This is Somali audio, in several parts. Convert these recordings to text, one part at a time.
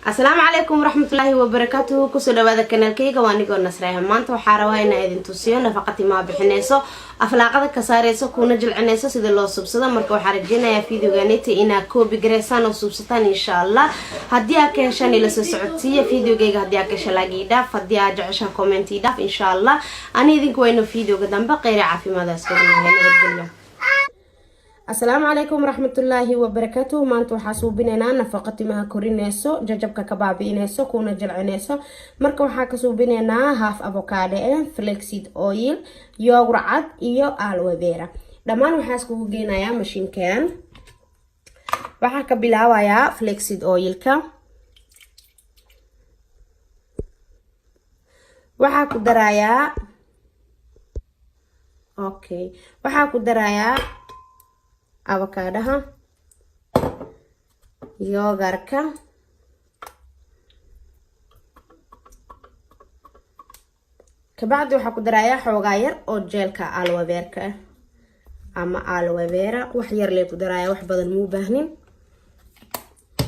Asalaamu calaykum waraxmatullaahi wabarakaatuhu. Kusoo dhawaada kanaalkayga, waa anigoo Nasreeha. Maanta waxaa rabaa inaa idin tusiyo nafaqa timaha bixineyso, aflaaqada ka saareyso, kuna jilcineyso, sida loo subsado. Marka waxaa rajeynayaa videoganita inaa copy gareysaan oo subsataan, insha Allah. Haddii aa ka heshaan, ila soo socodsiiya videogayga. Haddii aa ka hesha, like ii dhaaf. Haddii aa jeceshaan, comment ii dhaaf, insha Allah. Ani idinku wayno videoga dambe. Kheyr, caafimaad, iskagunahay, nabadgelyo. Asalaamu calaykum waraxmatullaahi wabarakaatuhu. Maanta waxaa suubinaynaa nafaqa timaha korineyso, jajabka ka baabi'ineyso, kuna jilcineyso. Marka waxaa ka suubinaynaa half avocado eh, flaxseed oil, yogurt cad iyo aloe vera. Dhammaan waxaa iskugu geynayaa mashiinkan. Waxaa ka bilaabayaa flaxseed oilka. Waxaa ku darayaa, okay, waxaa ku darayaa avocadaha, yogurtka, kabacdi waxaa ku darayaa xoogaa yar oo gelka aloe veraka ah ama aloe vera. Wax yar lee ku darayaa, wax badan muu baahnin.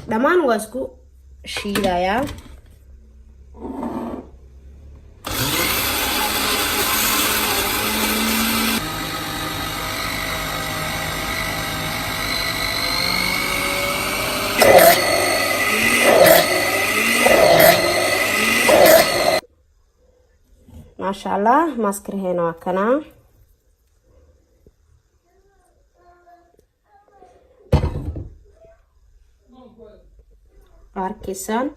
Dhammaan waa isku shiidayaa. Maasha Allah, maaskaraheena waa kanaa. Arkaysaan.